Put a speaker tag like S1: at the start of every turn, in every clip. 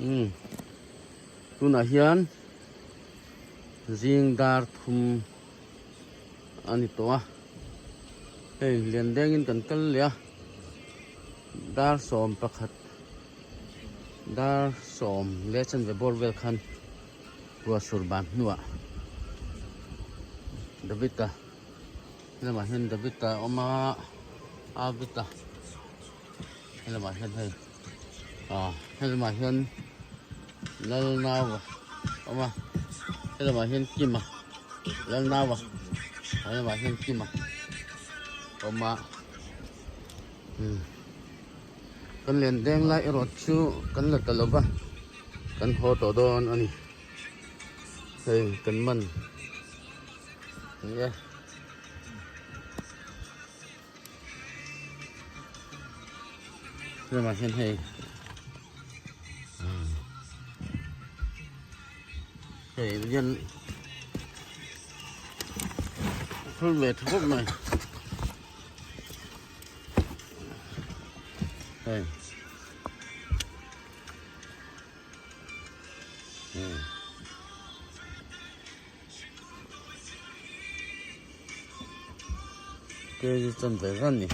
S1: Umm tunah hian zing dar thum a ni tawh a hei lian dengin kan kal leh a dar 11 dar 10 leh chanve bawr vel khan ruah sur ban hnuah David-a helamah hian David-a a awm a Avit-a helamah hian hei ah helamah hian Lalnau a awm a helamah hian Kima Lalnau a helamah hian Kima a awm a umm kan len deng lai erawh chu kan la ta lo va kan haw tawh dawn a ni hei kan man ni e. Lamah hian hei hei hian phul ve tha khawp mai hei Kg chan ve ran ni.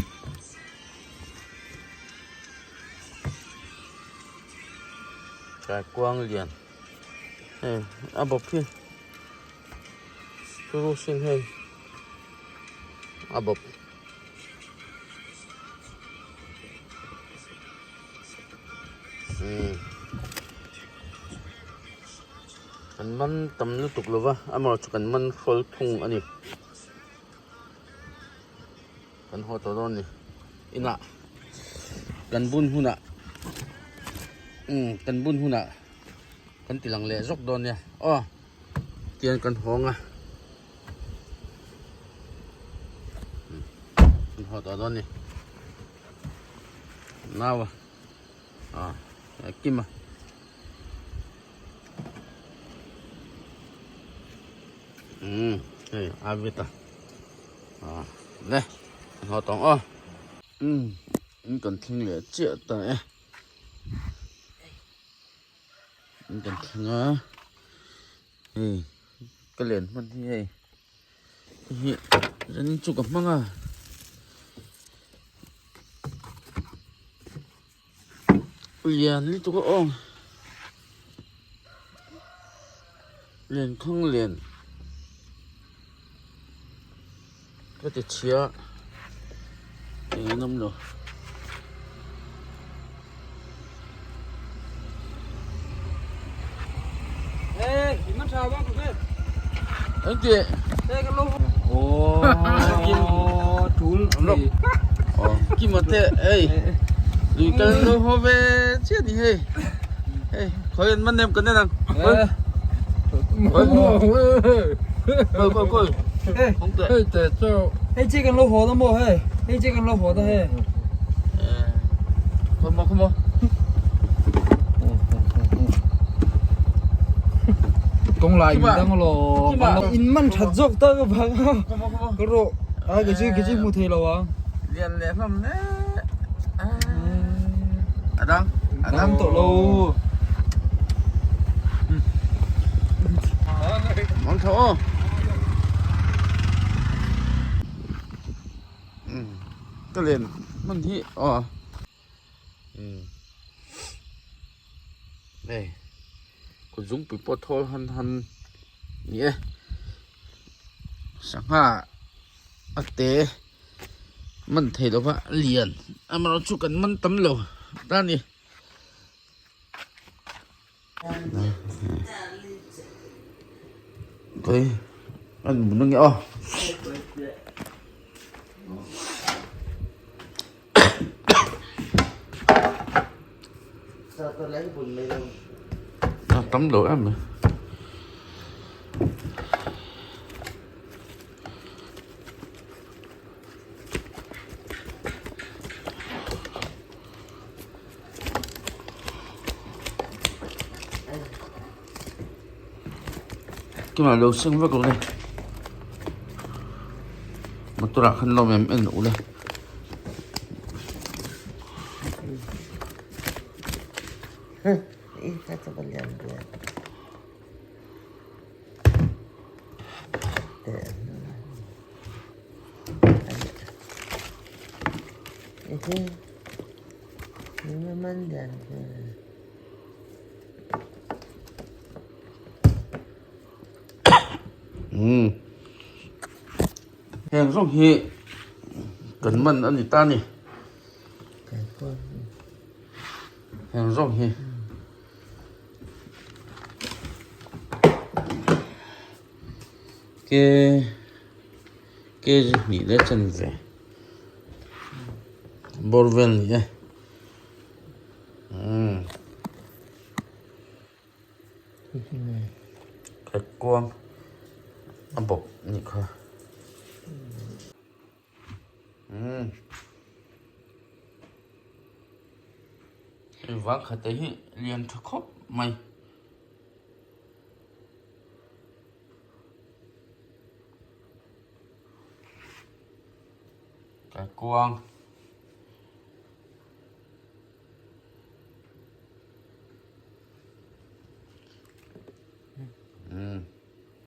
S1: Kai kuang lian. Hei a bawp hi. Turu sin hei. A bawp. Umm. Kan man tam lutuk lova amaherawhchu chu kan man hrawl thung a ni. Kan haw tawh dawn a ni. Inah kan bun hunah umm kan bun hunah kan ti lang leh zawk dawn nia aw tian kan hawng a kan haw tawh dawn a ni. Nau a ah Kima. Umm hei a vit a ah le an haw tawng aw umm in kan thleng leh chiah ta e in kan thleng a hei ka len hman hi hei hei hi zanin chu ka hmang a. Lian lutuk a awm Lenkhang lian ka ti chhia eng an awm lo. Eng ti Kim a te ei lui kal lo haw ve chiah ni hei hei khawi an man nem kan en ang koi koi koi không tệ
S2: hei te chu
S3: hei chi kan lo haw da maw hei hei chi kan lo haw da hei
S1: khoi maw khoi maw
S3: Kawng lai in dang lo in man that zawk ta ka bang a ka rawh a ke chu ke chu hmu thei lo ang
S1: lian leh hlawm hle a dang a dang
S3: tawh lo
S1: mong tho aw ka len hman hi aw Hei kut zungpui pawh thawl han han ni e sangha a te man thei lova lian amaherawhchu chu kan man tam lo ta a ni. Anh muốn nghe không? Tắm đồ em rồi. Tunah lo seng vek lo le motor ah khan lawm em en loh le.
S2: I kha chu va lian ve.
S1: Umm heng zawng hi kan man a ni ta a ni heng zawng hi. Ke kg hnih leh chanve bawr vel ni e umm kaikuang a bawp nih kha umm. Hei vang khat te hi lian tha khawp mai. Kaikuang.